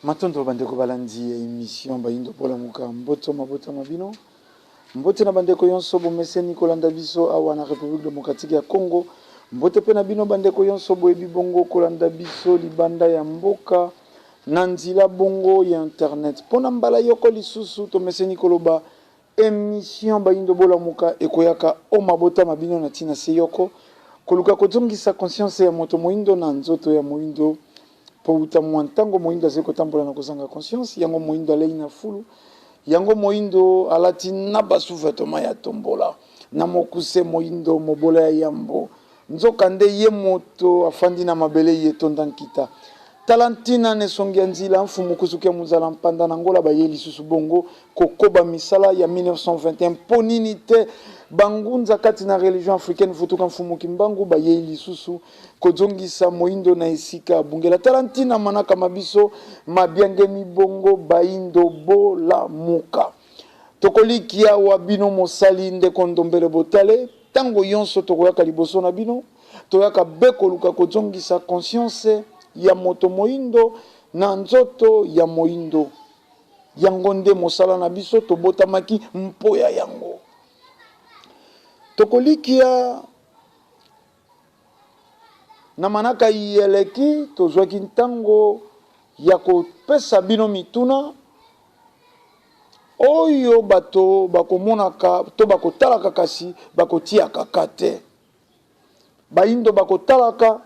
Matondo bandeko balandi ya emission Bayindo Bolamuka, mboto mabota ma bino, mbote na bandeko yonso bomeseni kolanda biso awa na Republique Democratique ya Congo, mbote pe na bino bandeko yonso boyebi bongo kolanda biso libanda ya mboka na nzila bongo ya internet. Pona mbala yoko lisusu tomeseni koloba emission Bayindo Bolamuka ekoyaka o mabota ma bino na tina se yoko koluka kozongisa conscience ya moto moyindo na nzoto ya moyindo. Mpo wuta mua ntango moyindo azali kotambola na kozanga conscience, yango moyindo alei na fulu, yango moyindo alati na ba sous-vetements ya tombola, na mokuse moyindo mobola ya yambo, nzoka nde ye moto afandi na mabele ye etonda nkita. Tala ntina n'esongi ya nzila, Mfumu Kuzuki ya Muzala Mpanda na Angola baye lisusu bongo kokoba misala ya 1921 mpo nini te ba ngunza kati na religion africaine Vutuka Mfumu Kimbangu bayei lisusu Kozongisa moindo na esika abungela. Tala ntina manaka ma biso mabiangemi bongo baindo bolamuka. Tokolikia wa bino mosali ndeko Ndombele Botale, tango yonso tokoyaka liboso na bino, toyaka be koluka kozongisa conscience ya moto moindo na nzoto ya moindo. Yango nde mosala na biso, tobotamaki mpo ya yango. Tokolikia. Na manaka iye eleki, tozwaki ntango ya kopesa bino mituna oyo bato bakomonaka to bakotalaka kasi bakotiyaka ka te. Bayindo bakotalaka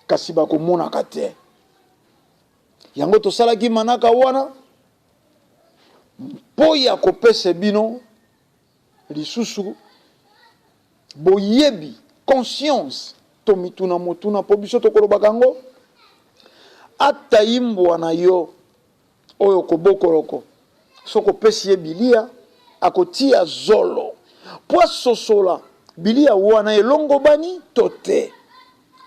kasi bakomonaka te. Yango tosalaki manaka wana mpo ya kopesa bino Lisusu, boyebi, conscience, tomituna motuna mpo biso tokolobaka yango, Ata imbwa na yo oyo okobokoloko, soki opesi ye bilia, akotia zolo mpo asosola bilia wana elongobani to te.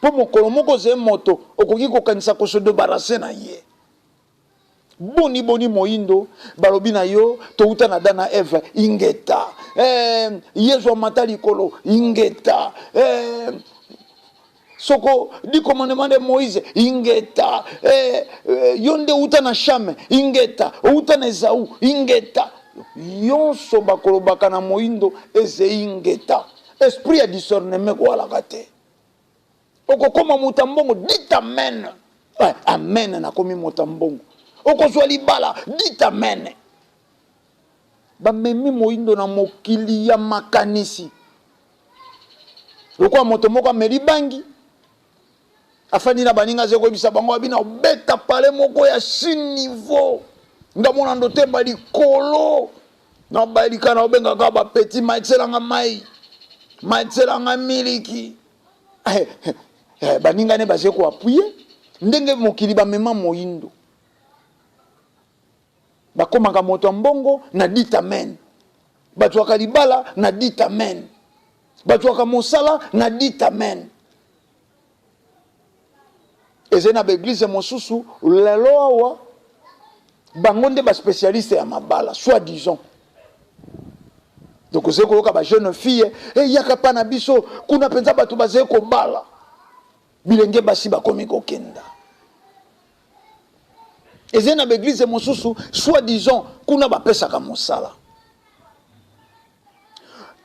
Mpo mokolo moko ozali moto, okoki kokanisa ko se debarrasser na ye. Boni boni moyindo balobi na yo towuta na Adam na Eve ingeta eh, Yezu amata likolo ingeta eh, soko di commandement de Moïse ingeta eh, eh, yo nde wuta na Chame ingeta owuta na Ezau ingeta yonso bakolobaka na moyindo eze ingeta esprit ya discernement ekoalaka te. Okokoma moto ya mbongo, dit amen. Eh, amen, nakomi moto ya mbongo. Okozwa libala, dit amen. Bamemi moindo na mokili ya makanisi. Lokola moto moko ameli bangi, afandi na baninga aze koyebisa bango abina obeta pale moko ya si niveau nga mona ndotemba likolo na balika na obengaka bapeti matiselanga mai matiselanga miliki Eh, eh, baninga ne baze ko appuyer ndenge mokili bamema moyindo bakomaka moto ya mbongo na dit amen bazwaka libala na dit amen bazwaka mosala na dit amen ezali na baeglize mosusu lelo awa bango nde baspecialiste ya mabala soit disant donc ozali koyoka ba jeune fille eyaka pa na biso kuna mpenza bato bazali kobala bilenge basi bakomi kokenda ezali na baeglize mosusu soit disant kuna bapesaka mosala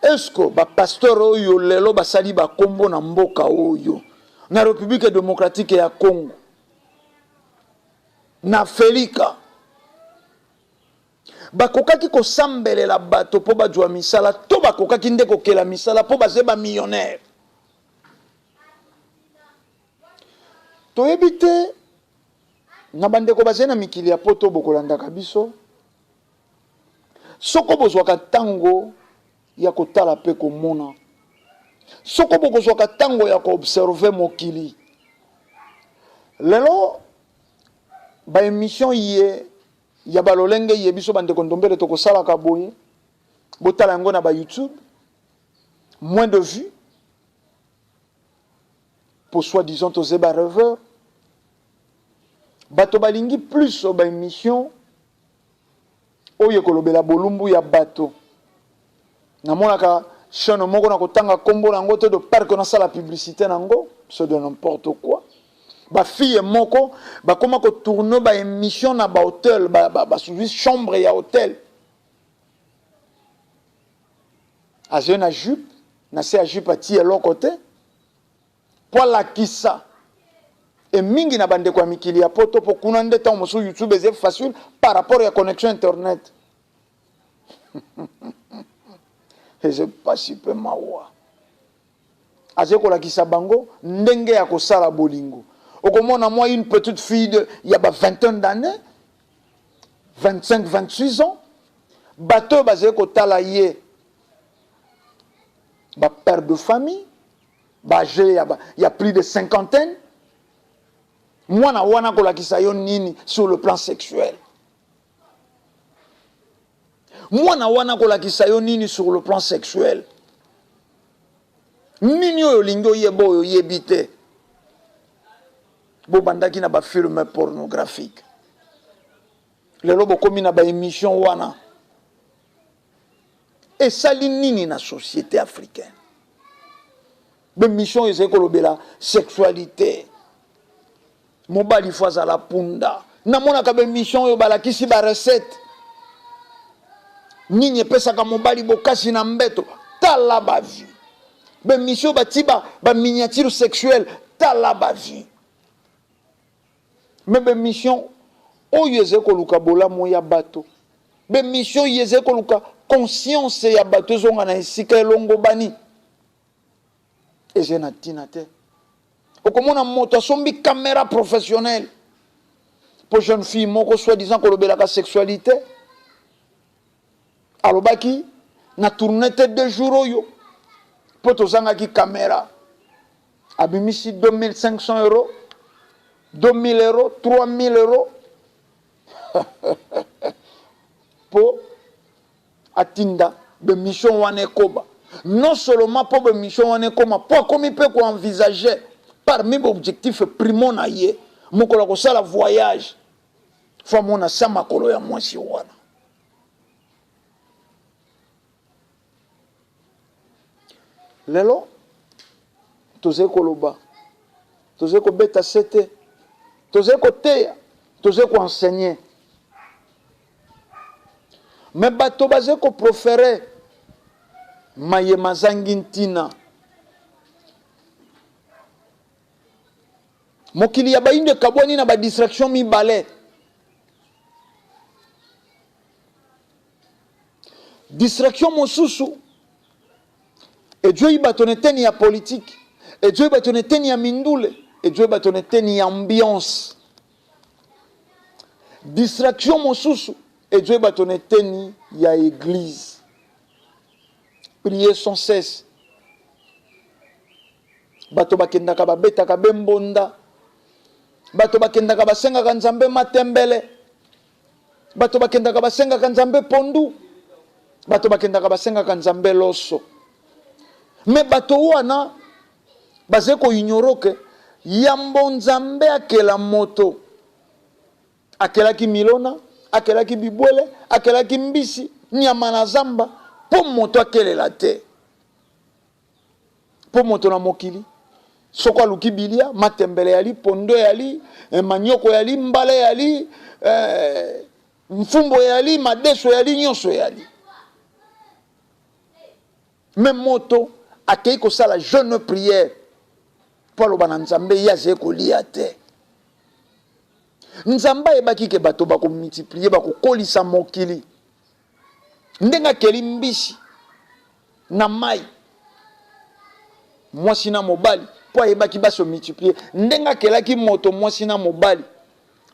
eske bapasteur oyo lelo basali bakombo na mboka oyo na Republique democratique ya Congo na Felika bakokaki kosambelela bato mpo bazwa misala to bakokaki nde kokela misala mpo baze ba millionnaire? Toyebi te na bandeko bazali na mikili ya poto bokolandaka biso soko bozwaka ntango ya kotala mpe komona, soko bokozwaka ntango ya koobserve mokili lelo ba emission ye ya balolenge ye biso bandeko ndombele tokosalaka boye botala yango na ba YouTube moins de vues po soit disant toze ba rêveur bato balingi plus ba emission oyo ekolobela bolumbu ya bato. Namonaka chaîne moko na kotanga kombo na yango te de peur que nasala publicité na yango, c'est de n'importe quoi. Ba fille moko bakoma ko tourner ba emission na ba hotel, ba ba, ba chambre ya hotel. Azali na jupe, na se ya jupe atie eloko te po alakisa. E mingi na bandeko ya mikili ya poto, po kuna nde ntango mosusu YouTube eza facile par rapport ya connexion internet. Eza pasi pe mawa. Azali kolakisa bango ndenge ya kosala bolingo. Okomona mwa une petite fille de ya ba vingtaine d'années, 25, 26 ans, bato oyo bazali kotala ye ba père de famille, ba âgé ya, ba, ya plus de cinquantaine. Mwana wana kolakisa yo nini sur le plan sexuel? Mwana wana kolakisa yo nini sur le plan sexuel? Nini oyo olingi oyeba oyo oyebi te? Bobandaki na ba film pornographique, lelo bokomi na ba émission wana. Esali nini na société africaine? Ba émission oyo ezali kolobela sexualité, mobali fo azala punda. Namonaka ba émission oyo balakisi ba recette nini epesaka mobali bokasi na mbeto, tala ba vie. Ba émission bati ba miniature sexuelle, tala ba vie. Mais ba émission oyo ezali koluka bolamu ya bato, ba émission oyo ezali koluka conscience ya bato ezonga na esika elongobani, ezali na ntina te. Okomona moto asombi caméra professionnelle po jeune fille moko soi-disant kolobelaka sexualité, alobaki na tourne te 2 jours oyo po tozangaki caméra, abimisi 2500 euros, 2000 euros, 3000 euros po atinda ba mission wana ekoba. Non seulement po ba mission wana ekoma, po akomi pe ko envisager parmi ba objectif primo na ye mokolo akosala voyage fo amona sa makolo ya mwasi wana. Lelo tozali koloba, tozali kobeta sete, tozali koteya, tozali koenseigner, mais bato bazali koprofere maye mazangi ntina. Mokili ya bayindo ekabwani na ba distraction mibale. Distraction mosusu ejwei bato na eteni ya politique, ejwei bato na eteni ya mindule, ejwei bato na eteni ya ambiance. Distraction mosusu ejwei bato na eteni ya eglise. Prier sans cesse. Bato bakendaka babetaka bembonda, bato bakendaka basengaka Nzambe matembele, bato bakendaka basengaka Nzambe pondu, bato bakendaka basengaka Nzambe loso. Me bato wana bazali koignoro ke yambo Nzambe akela moto, akelaki milona, akelaki bibwele, akelaki mbisi, nyama na zamba, mpo moto akelela te. Mpo moto na mokili soko aluki bilia, matembele yali, pondo yali, eh, manioko yali, mbala yali, eh, mfumbo yali, madeso yali, nyonso yali. Me moto akei kosala jeune prière mpo aloba na Nzambe ye azali kolia te. Nzambe ayebaki ke bato bakomultiplie, bakokolisa mokili. Ndenge akeli mbisi na mai, mwasi na mobali, mpo ayebaki baso multiplier. Ndenge akelaki moto mwasi na mobali,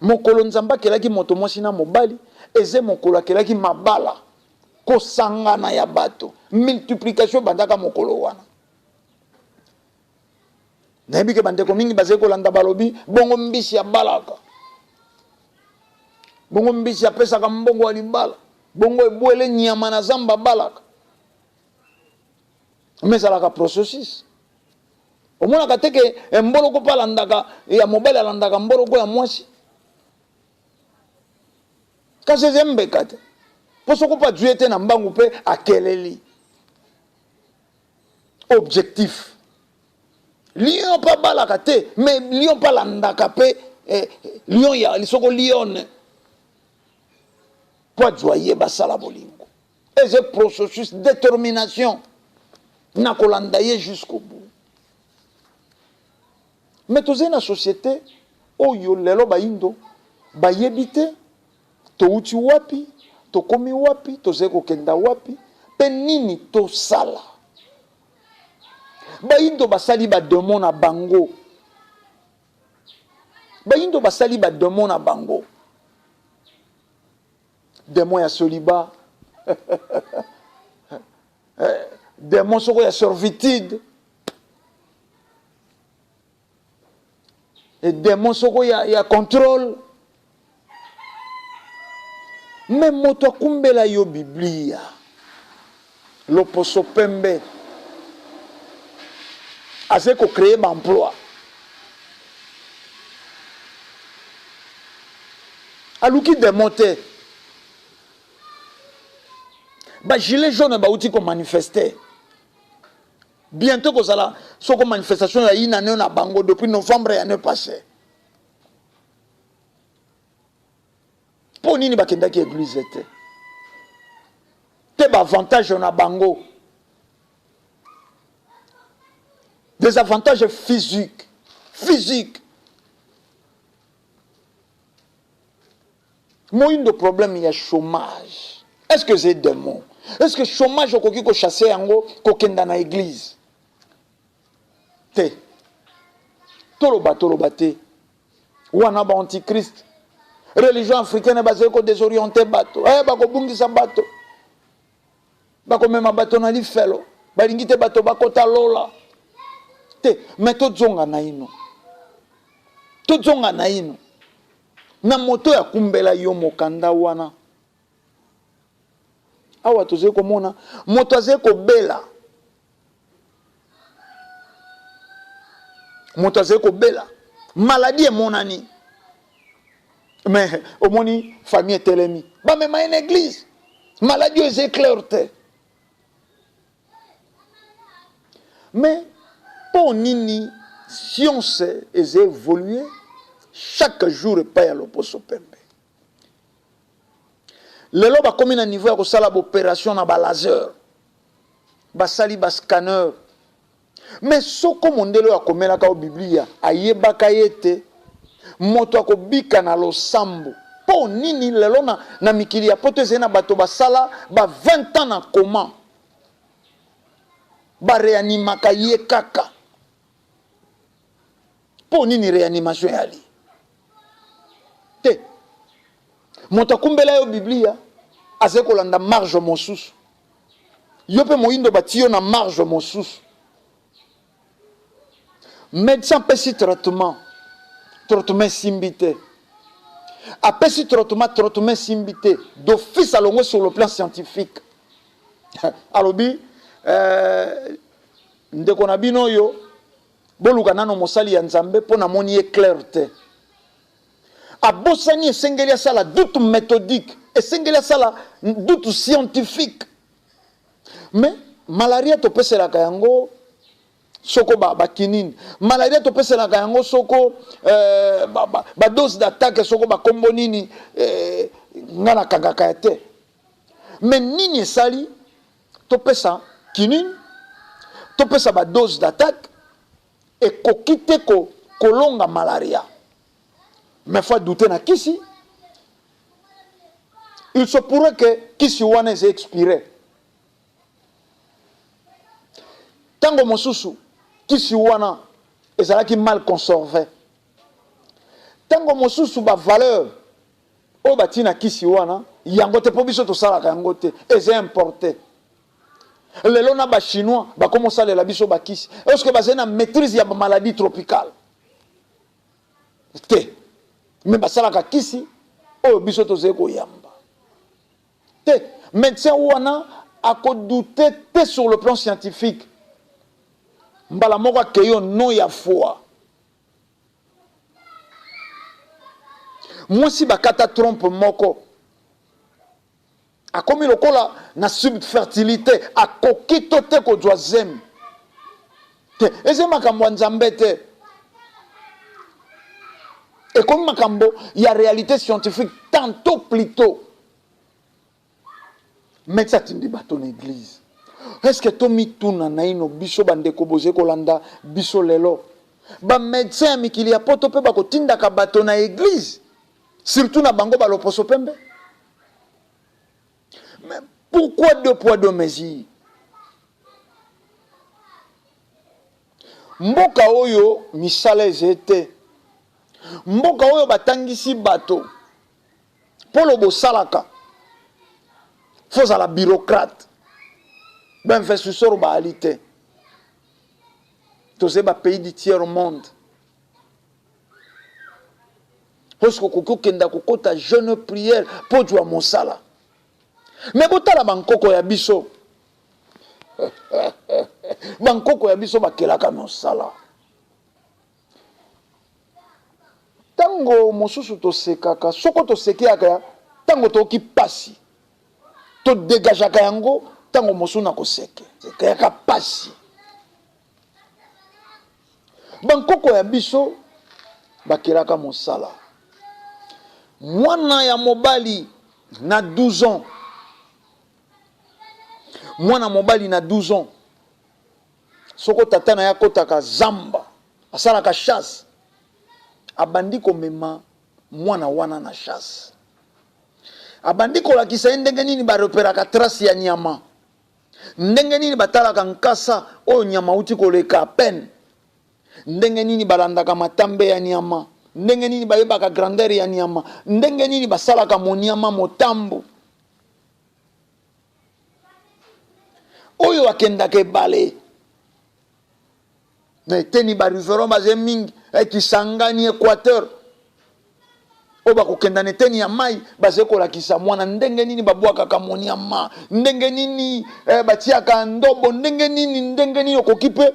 mokolo Nzambe akelaki moto mwasi na mobali, eze mokolo akelaki mabala, kosangana ya bato, multiplication ebandaka mokolo wana. Nayebi ke bandeko mingi bazali kolanda, balobi bongo mbisi abalaka, bongo mbisi apesaka mbongo ya libala, bongo ebwele nyama na zamba abalaka. Mais ezalaka processus. Omonaka te ke mboloko mpe alandaka ya mobali, alandaka mboloko ya mwasi, kasi eza mbeka te, mpo soko mpe azwi ye te na mbangu mpe akeleli. Objectif. Lion mpe abalaka te, mais lion mpe alandaka mpe eh, lion ya soko lionne mpo azwa ye basala bolingo. Eza processus détermination na kolanda ye jusqu'au bout. Mais tozali na société oyo lelo bayindo bayebi te towuti wapi, tokomi wapi, tozali kokenda wapi mpe nini tosala. Bayindo basali ba demon na bango. Bayindo basali ba demon na bango. Demon ya soliba. Eh, demon soko ya servitude. Et demon soko ya, ya contrôle. Me moto akumbela yo Biblia, loposo pembe, azali ko créer ba emploi. Aluki demon te. Ba gilets jaunes bauti ko manifester. Bientôt kozala soko manifestation ya ina na bango depuis novembre ya année passée. Mpo nini bakendaki eglise te? Te ba avantage na bango. Des avantages physiques. Physiques. Moyindo problème ya chômage. Est-ce que c'est démon? Est-ce que chômage okoki ko chasser yango kokenda na église? Te. Toloba toloba te. Wana ba antichrist. Religion africaine bazali ko désorienter bato. Eh bakobungisa bato. Bakomema bato na lifelo. Balingi te bato bakota lola. Te, mais tozonga naino. Tozonga naino. Na moto ya kumbela yo mokanda wana. Awa tozali komona moto azali kobela. Moto azali kobela. Maladie emonani. Mais omoni famille etelemi. Bamema ye na église. Maladie oyo eza claire te. Mais mpo nini science eza évoluer chaque jour epai ya loposo pembe? Lelo bakomi na niveau ya kosala baopération na balaser, basali bascanner. Mais soko mondele oyo akomelaka yo Biblia ayebaka ye ete moto akobika na losambo, mpo nini lelo na, na mikili ya poto ezali na bato basala ba 20 ans na coma, bareanimaka ye kaka? Mpo nini reanimation eyali te? Moto akumbela yo Biblia azali kolanda marge mosusu, yo mpe moyindo bati yo na marge mosusu. Médecin apesi traitement, traitement esimbi te. Apesi traitement, traitement esimbi te. D'office alongwe sur le plan scientifique. Alobi euh, ndeko na bino oyo boluka nano mosali ya Nzambe mpo namoni ye clair te. Abosani esengeli asala doute méthodique, esengeli asala doute scientifique. Mais malaria topeselaka yango soko ba bakinini, malaria topeselaka yango soko euh, ba, ba, ba dose d'attaque soko bakombo nini euh, nga nakangaka ya te. Mais nini esali topesa kinini, topesa ba dose d'attaque ekoki te ko kolonga malaria. Mais faut douter na kisi. Il se pourrait que kisi wana eza expiré. Tango mosusu kisi wana ezalaki mal conservé. Tango mosusu ba valeur oyo batii na kisi wana yango te, mpo biso tosalaka yango te, eza importe. Lelo na ba chinois bakoma osalela biso bakisi. Est-ce que bazali na maîtrise ya ba maladie tropicale? Te. Mais basalaka kisi oyo biso tozali koyamba te. Médecin wana akodute te sur le plan scientifique. Mbala moko akei au nom ya foi. Mwasi bakata trompe moko, akomi lokola na subfertilité, akoki to te kozwa zemi. Te, eza makambo ya Nzambe te. Ekomi makambo ya réalité scientifique tantôt plus tôt. Médecin atindi bato na église. Est-ce que tomituna naino biso bandeko bozali kolanda biso lelo? Ba médecin ya mikili ya poto mpe bakotindaka bato na église, surtout na bango baloposo pembe. Mais pourquoi deux poids deux mesures? Mboka oyo misala eze te, mboka oyo batangisi bato polo bosalaka fozala bureaucrate, bainvestisseur baali te, toze ba pays du tiers monde. Oske okoki okenda kokota jeune prière mpo ozwa mosala. Me botala bankoko ya biso, bankoko ya biso bakelaka mosala. Ntango mosusu tosekaka, soko tosekeyaka ntango toyoki mpasi, todegageaka yango ntango mosusu na koseke sekeyaka mpasi. Bankoko ya biso bakelaka mosala. Mwana ya mobali na 12 ans, mwana mobali na 12 ans, soko tata na ye akotaka zamba, asalaka chasse, abandi komema mwana wana na chasse, abandi kolakisa ye ndenge nini bareperaka trace ya nyama, ndenge nini batalaka nkasa oyo nyama auti koleka à peine, ndenge nini balandaka matambe ya nyama, ndenge nini bayebaka grandeur ya nyama, ndenge nini basalaka monyama motambo. Oyo akendaka ebale na eteni ba riveron baze mingi, Kisangani, Equateur, oyo bakokenda na eteni ya mai, bazali kolakisa mwana ndenge nini babwakaka monyama, ndenge nini batiaka ndobo, ndenge nini, ndenge nini okoki mpe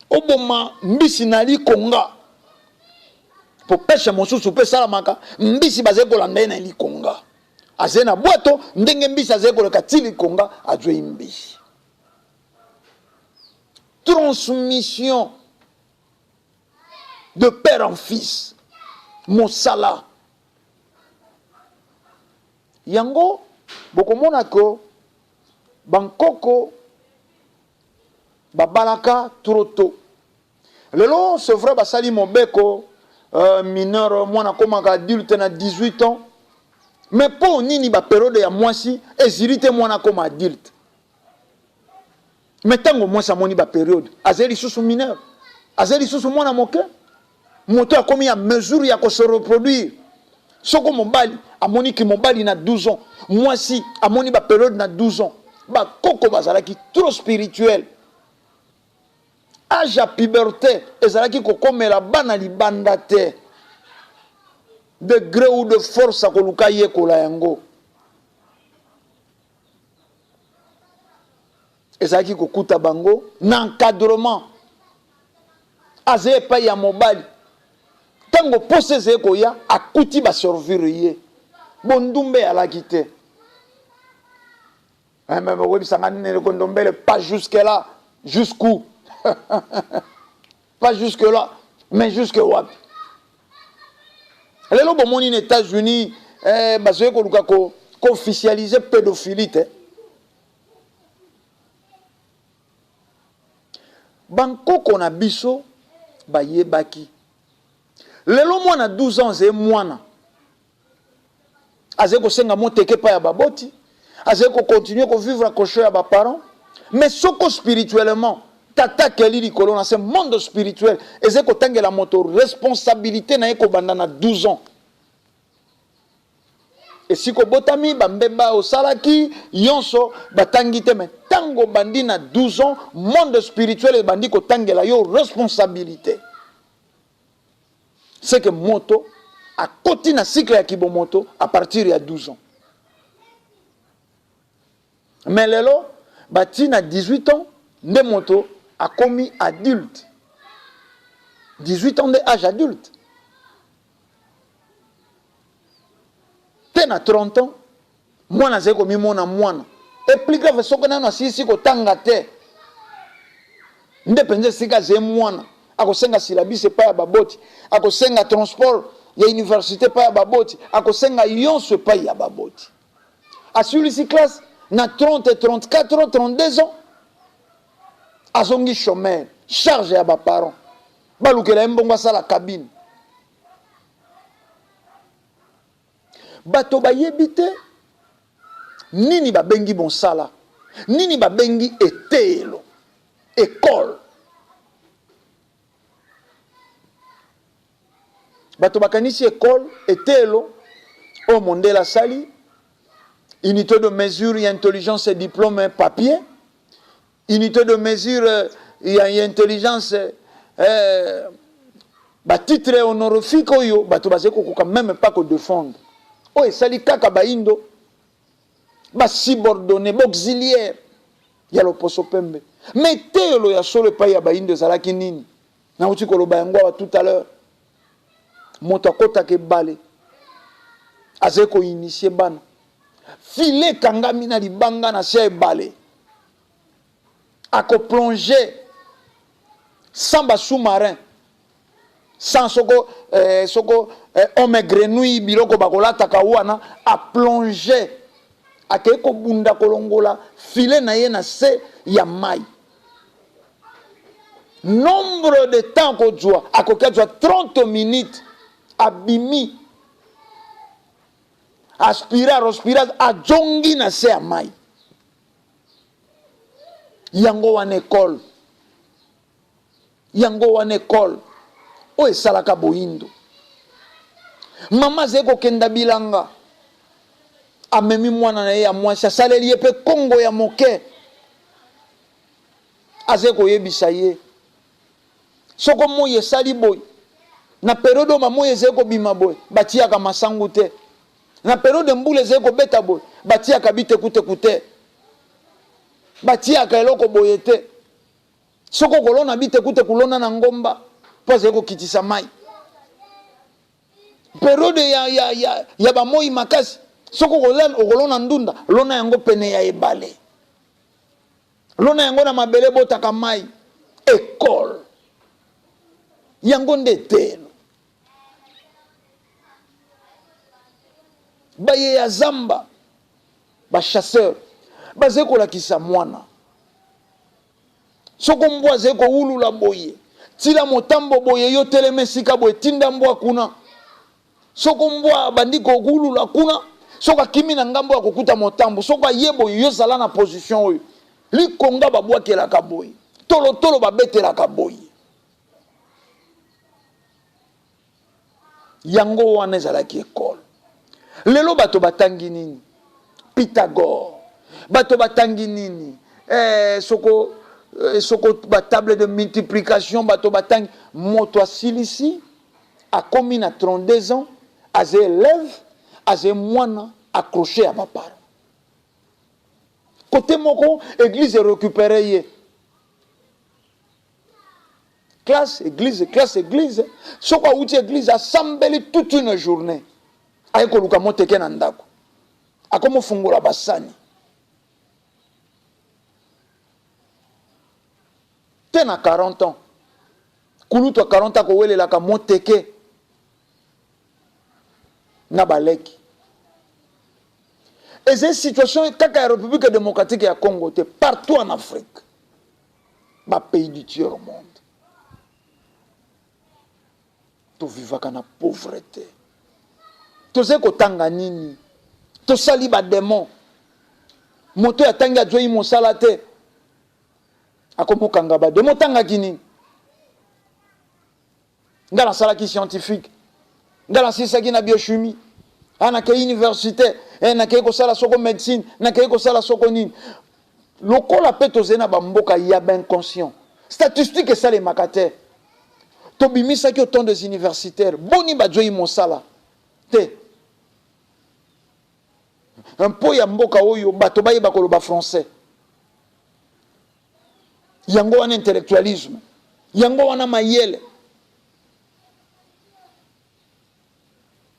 oboma mbisi na likonga, po peshe mosusu mpe esalamaka, mbisi bazali kolanda ye na likonga, azali na bwato, ndenge mbisi azali koleka ti likonga, azwi mbisi. Transmission de père en fils, mosala yango. Bokomona ko bankoko babalaka trop tôt. Lelo c'est vrai basali mobeko, mineur mwana akomaka adulte na 18 ans, mais mpo nini baperiode ya mwasi ezili te mwana akoma adulte? Mais ntango mwasi amoni baperiode, azali lisusu mineur, azali lisusu mwana moke, moto akomi ya mesure ya kose reproduire. Soko mobali amoniki mobali na 12 ans, mwasi amoni baperiode na 12 ans. Bakoko bazalaki trop spirituel. Age ya puberté ezalaki kokomela bana libanda te, de gré ou de force akoluka yekola yango. Ezalaki kokuta bango na encadrement, azali epai ya mobali, ntango posa ezali koya, akuti baservir ye, bondumbe eyalaki te. Oyebisanga nini kondombele? Pas jusque là, jusqu'où? Pas jusque là, mais jusque wapi? Lelo bomoni na États-Unis, bazali koluka koofficialize pédophilie te. Bankoko na biso bayebaki. Lelo mwana 12 ans azali mwana, azali kosenga moteke epai ya baboti, azali kocontinue kovivre kosho ya baparent. Mais soko spirituellement tata akeli likolo na se, monde spirituel ezali kotangela moto responsabilité na ye kobanda na 12 ans. Esika obotami, bambeba osalaki yonso batangi te, me ntango obandi na 12 ans, monde spirituel ebandi kotangela yo responsabilité. C'est que moto akoti na cycle ya kibomoto à partir ya 12 ans. Mais lelo bati na 18 ans nde moto akomi adulte. 18 ans nde âge adulte te. Na 30 ans mwana azali komimona mwana. Et plus grave, soki nano asilisi kotanga te. Nde mpenza esika azali mwana, akosenga syllabus epai ya baboti, akosenga transport ya universite epai ya baboti, akosenga yonso epai ya baboti. Asilisi classe na 30, 34 ans, 32 ans, azongi chômeur, charge ya ba parents. Balukela ye mbongo asala cabine. Bato bayebi te nini babengi mosala, nini babengi eteyelo, ecole. Bato bakanisi ecole, eteyelo oyo mondele asali, unité de mesure ya intelligence et diplome papier, unité de mesure ya intelligence eh, ba titre honorifique oyo bato bazali kokoka meme pas ko defendre, oyo esali kaka bayindo ba subordonne ba auxiliaire ya loposo pembe. Mais eteyelo ya solo epai ya bayindo ezalaki nini? Nauti koloba yango awa tout à l'heure. Moto akotaka ebale, azali ko initier bana, filet ekangami na libanga na se ya ebale, ako plonger sans ba sous-marin, sans soko, eh, soko eh, homme grenouille biloko bakolataka wana, a plonger, akei kobunda kolongola filet na ye na se ya mai. Nombre de temps akozwa, akoki azwa 30 minutes, abimi, aspire, arospire, azongi na se ya mai. Yango wana ecole, yango wana ecole oyo esalaka boyindo. Mama azali kokenda bilanga, amemi mwana na ye ya mwasi, asaleli ye mpe kongo ya moke, azali koyebisa ye soko moi esali boye, na periode oyo mamoi ezali kobima boye, batiyaka masangu te. Na periode mbula ezali kobeta boye, batiyaka bitekuteku te, batiyaka eloko boye te. Soki okolona bitekuteku, lona na ngomba mpo azali kokitisa mai. Periode ya, ya, ya, ya bamoi makasi, soki okolona ndunda, lona yango pene ya ebale, lona yango na mabele ebotaka mai. Ekole yango nde eteyelo. Baye ya zamba, ba chasseur, bazali kolakisa mwana soko mbwa azali kowulula boye, tila motambo boye, yo telema esika boye, tinda mbwa kuna. Soko mbwa abandi kowulula kuna, soko akimi na ngambo ya kokuta motambo, soko aye boye, yo zala na position oyo. Likonga babwakelaka boye, tolotolo babetelaka boye. Yango wana ezalaki ekole. Lelo bato batangi nini? Pythagore. Bato batangi nini? Eh, soko, eh, soko ba table de multiplication bato batangi. Moto asilisi akomi na 32 ans, aza elève, aza mwana accroché ya ba parents. Kote moko église récupérer ye. Classe, eglise, classe, eglise. Soko awuti eglise asambeli toute une journée. Aye koluka moteke na ndako. Akomofungola basani. Te na 40 ans. Kulutu ya 40 ans kowelelaka moteke na baleki. Ezali situation kaka ya République démocratique ya Congo te, partout en Afrique. Ba pays du tiers monde tovivaka na pauvrete, tozali kotanga nini? Tosali ba demon. Moto oyo atangi azwei mosala te, akomokanga ba demon. Otangaki nini? Nga nasalaki scientifique, nga nasilisaki na biochimie, ah, nakei université, eh, nakei kosala soko médecine, nakei kosala soko nini. Lokola mpe tozali na bamboka ya bainconscient, statistique esalemaka te. Tobimisaki autant des universitaires, boni bazwei mosala te? Mpo ya mboka oyo bato bayeba koloba français. Yango wana intellectualisme, yango wana mayele.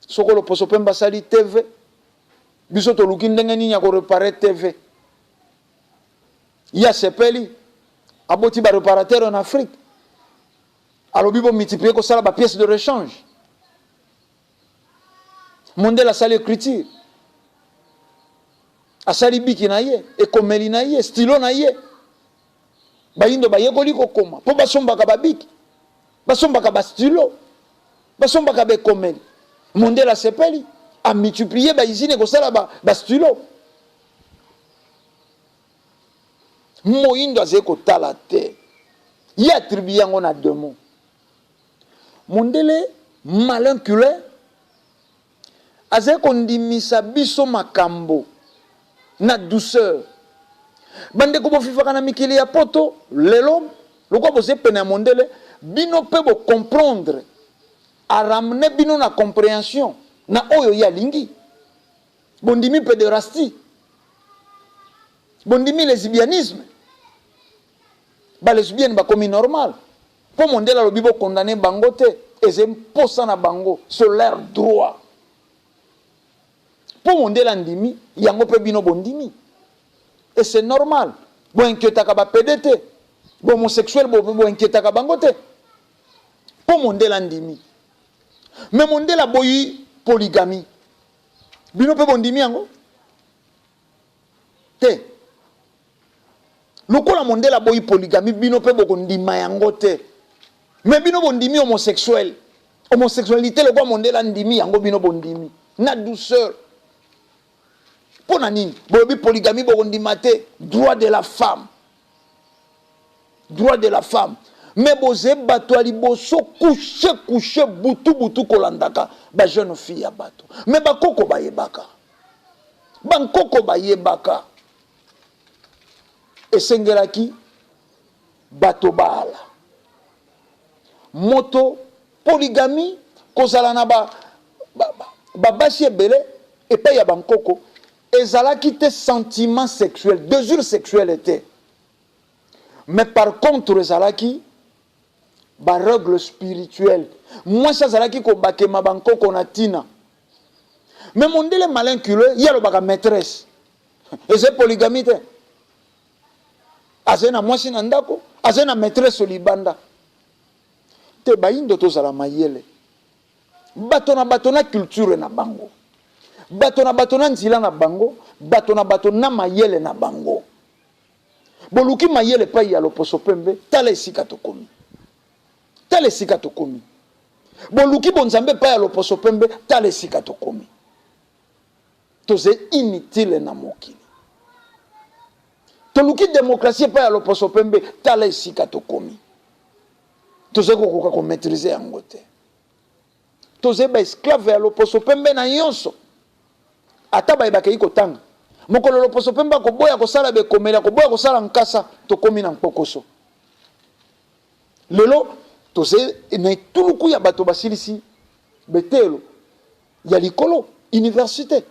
Soko loposo pembe asali TV, biso toluki ndenge nini ya ko reparer TV. Ye asepeli. Aboti ba reparateur en Afrique. Alobi bo multiplier kosala ba pièces de rechange. Mondele asali écriture. Asali biki na ye, ekomeli na ye, stylo na ye. Bayindo bayekoli kokoma mpo basombaka babiki, basombaka bastylo, basombaka bekomeli. Mondele asepeli, amultiplie ba usine kosala ba, ba stylo. Moyindo azali kotala te, ye attribue yango na demon. Mondele malin culin azali kondimisa biso makambo na douceur. Bandeko bofifaka na mikili ya poto lelo lokola bozali pene ya mondele bino pe bo comprendre a ramener bino na comprehension na oyo ye alingi. Bondimi pederastie, bondimi lesbianisme, ba lesbiennes bakomi normal po mondele alobi bo condamner bango te, eza mposa na bango, c'est leur droit. Po mondele andimi yango pe bino bondimi et c'est normal. Bo inquietaka ba pede te, ba homosexuels bo, bo inquietaka bango te po mondele andimi. Mais mondele aboyi polygamie. Bino pe bondimi yango te. Lokola mondele aboyi polygamie, bino pe bokondima yango te. Mais bino bondimi homosexuel. Homosexualité lokola mondele andimi yango bino bondimi. Na douceur. Mpo na nini? Bolobi polygamie bokondima te. Droit de la femme. Droit de la femme. Mais boze bato ya liboso couche couche butu butu kolandaka ba jeune fille ya bato. Mais bakoko bayebaka. Bankoko bayebaka. Esengelaki bato baala. Moto polygamie kozala na ba, ba, ba, ba basi ebele epai ya bankoko ezalaki te sentiment sexuel, desir sexuel te. Mais par contre ezalaki ba règles spirituelles. Mwasi azalaki kobakema bankoko na tina. Mais mondele malin culeux, ye alobaka maitresse. Ezali polygamie te. Azali na mwasi na ndako, azali na maitresse libanda. Te bayindo tozala mayele. Bato na bato na culture na bango. Bato na bato na nzila na bango, bato na bato na mayele na bango. Boluki mayele epai ya loposo pembe, tala esika tokomi. Tala esika tokomi. Boluki bonzambe epai ya loposo pembe, tala esika tokomi. Toze inutile na mokili. Toluki demokrasie epai ya loposo pembe, tala esika tokomi. Tozali kokoka ko maitriser yango te. Tozali ba esclave ya loposo pembe na nyonso. Ata baye bakei kotanga. Mokolo loposo pembe akoboya kosala bekomeli, akoboya kosala nkasa, tokomi na nkpokoso. Lelo tozali na etuluku ya bato basilisi beteyelo ya likolo, universite.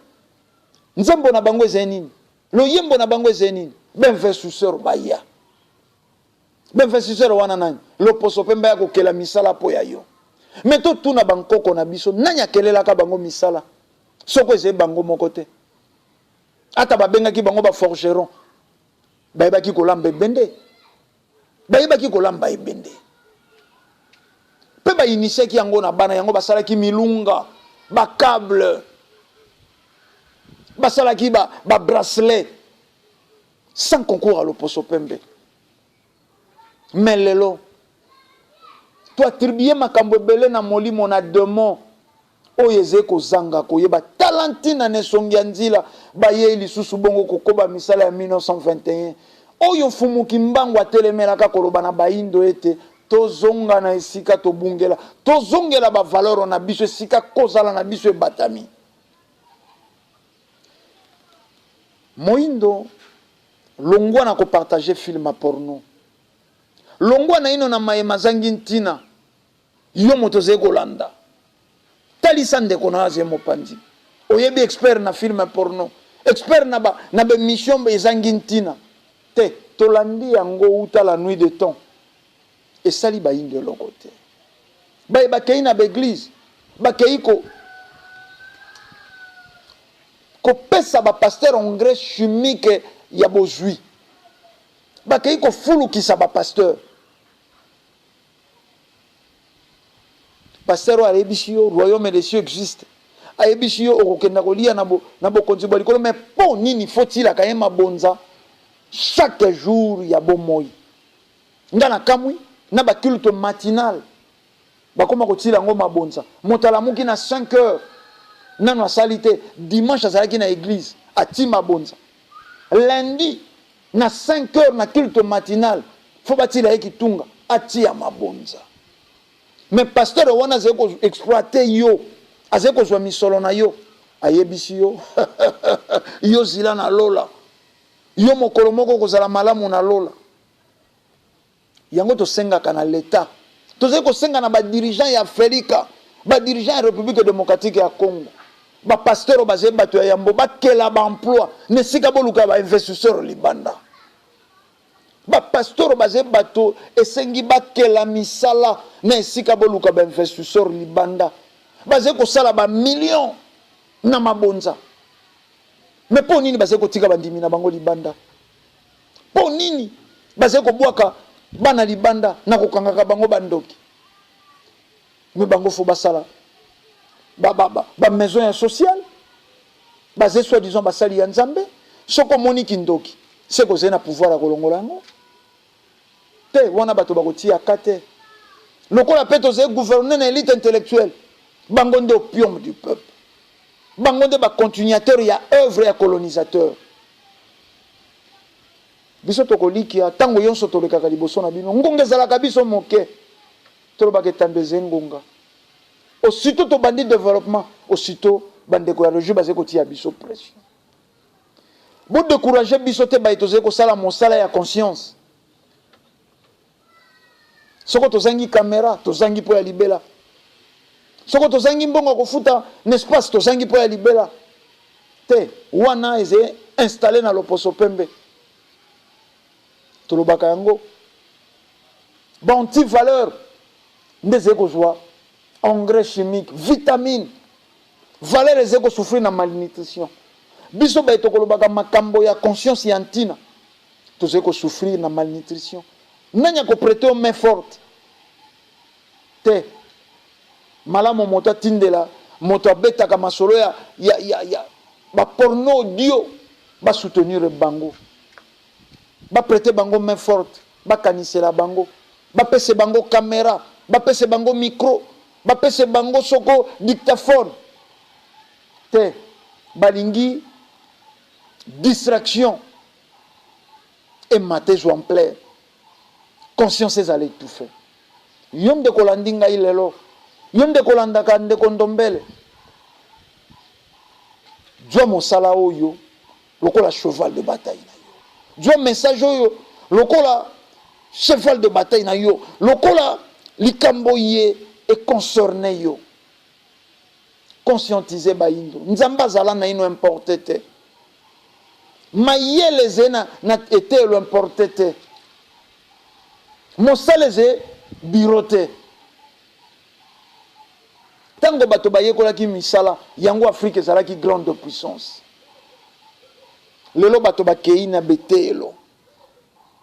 Nzembo na bango ezali nini? Loyembo na bango ezali nini? Ba investisseurs baya. Ba investisseurs wana nani? Loposo pembe aya kokela misala mpo ya yo. Mais totuna ba nkoko na biso, nani akelelaka bango misala? Soko ezali bango moko te. Ata babengaki bango ba forgerons, bayebaki kolamba ebende. Bayebaki kolamba ebende. Mpe ba initiaki yango na bana yango, basalaki milunga, ba cable, basalaki ba, ba bracelet sans concours ya loposo pembe. Mais lelo to attribuer makambo ebele na molimo na demon oyo ezali kozanga koyeba. Tala ntina na esongi ya nzila bayei lisusu bongo kokoba misala ya 1921 oyo Mfumu Kimbangu atelemelaka koloba na bayindo ete tozonga na esika tobungela, tozongela ba valeurs na biso esika kozala na biso ebatami. Moyindo longwa na ko partager film ya porno. Longwa naino na maye mazangi ntina. Yo moto ozali kolanda. Talisa ndeko na yo azali mopanzi. Oyebi expert na film ya porno. Expert na ba na ba emission ezangi ntina. Te, tolandi yango wuta la nuit de temps. Esali bayindo eloko te. Baye bakeyi na ba eglise, bakeyi ko kopesa ba pasteurs engrais chimique ya bozui. Bakei kofulukisa ba pasteur. Pasteur oyo ayebisi yo royaume des cieux existe. Ayebisi yo okokenda kolia na, bo, na bokonzi bwa likolo mais po nini faut tilaka ye mabonza chaque jour ya bomoi. Nga nakamwi na ba culte matinal bakoma kotila yango mabonza. Moto alamuki na 5 heures nanu asali te, dimanche azalaki na eglise ati mabonza. Lundi na 5 heures na culte matinal faut batila ye kitunga atia mabonza. Mais pasteur wana azali ko exploiter yo, azali kozwa misolo na yo, ayebisi yo yo zila na lola, yo mokolo moko okozala malamu na lola. Yango tosengaka na l'etat, tozali kosenga na ba dirigeants ya Afrika, ba dirigeants ya Republique democratique ya Congo, ba pasteurs oyo bazali bato ya yambo bakela ba emploi na esika boluka ba investisseurs libanda. Ba pasteurs oyo bazali bato esengi bakela misala na esika boluka ba investisseurs libanda. Bazali kosala ba millions na mabonza. Mais mpo nini bazali kotika bandimi na bango libanda? Mpo nini bazali kobwaka bana libanda na kokangaka bango bandoki? Mais bango faut basala ba, ba, ba, ba maison ya sociale, bazali soi disant basali ya Nzambe. Soki omoni kindoki, se kozali na pouvoir ya kolongola yango te, wana bato bakotia ka te. Lokola mpe tozali gouverner na elite intellectuelle, bango nde opium du peuple, bango nde ba continuateur ya œuvre ya colonisateur. Biso tokolikia tango yonso tolekaka liboso na bino, ngonga ezalaka biso moke, tolobaka etando eze ngonga. Aussitôt tobandi developpement, aussitôt bandeko ya regime bazali kotia biso pression. Bo decourager biso te baye tozali kosala mosala ya conscience. Soko tozangi camera, tozangi mpo ya libela. Soko tozangi mbongo ya kofuta na espace, tozangi mpo ya libela. Te, wana eze installe na loposo pembe. Tolobaka yango. Ba anti-valeur nde ezali kozwa engrais chimique, vitamine. Valeur ezali ko souffrir na malnutrition. Biso baye tokolobaka makambo ya conscience ya ntina, tozali ko souffrir na malnutrition. Nani ako preter yo main forte? Te. Malamu moto atindela moto abetaka masolo ya, ya, ya, ya ba porno audio ba soutenir bango. Ba preter bango main forte, bakanisela bango, bapese bango camera, bapese bango micro, bapese bango soko dictaphone. Te, balingi distraction emata ezwa ampleur, conscience ezala etouffe. Yo ndeko olandi ngai lelo, yo ndeko olandaka ndeko Ndombele, zwa mosala oyo lokola cheval de bataille na yo, zwa message oyo lokola cheval de bataille na yo, lokola likambo ye e concerne yo. Conscientiser bayindo, Nzambe azala naino importe te, mayele ezali na, na eteyelo importe te, mosala ezali bureau te. Tango bato bayekolaki misala, yango Afrique ezalaki grande puissance. Lelo bato bakeyi na beteyelo,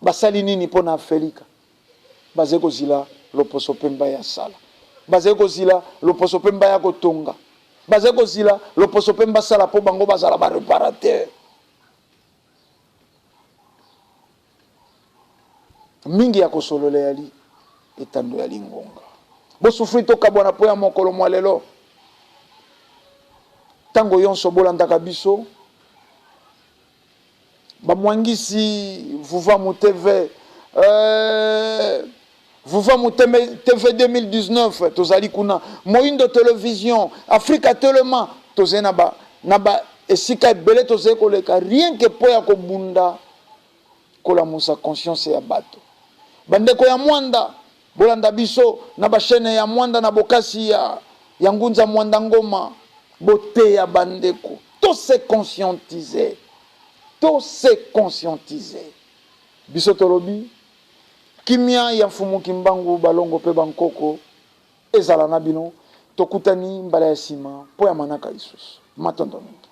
basali nini mpo na Afelika? Bazali kozila loposo pemba ya sala. Bazali kozila loposo pemba ya kotonga. Bazali kozila loposo pemba sala mpo bango bazala ba reparateur. Mingi ya kosolola eyali etando ya lingonga. Bo souffrir tokabwana mpo ya mokolo mwa lelo. Tango yonso bolandaka biso, ba Mwangisi Vuvamu TV, euh, Vuvamu TV 2019 tozali kuna, Moindo Television, Africa Telema, tozali na ba na ba esika ebele tozali koleka rien que mpo ya kobunda kolamusa conscience ya bato. Bandeko ya Mwanda, bolanda biso na ba chaine ya Mwanda na bokasi ya ya Ngunza Mwanda Ngoma, boteya bandeko to se conscientiser, to se conscientiser. Biso tolobi kimia ya Mfumu Kimbangu, balongo pe bankoko ezala na bino. Tokutani mbala ya sima mpo ya manaka lisusu. Matondo mingi.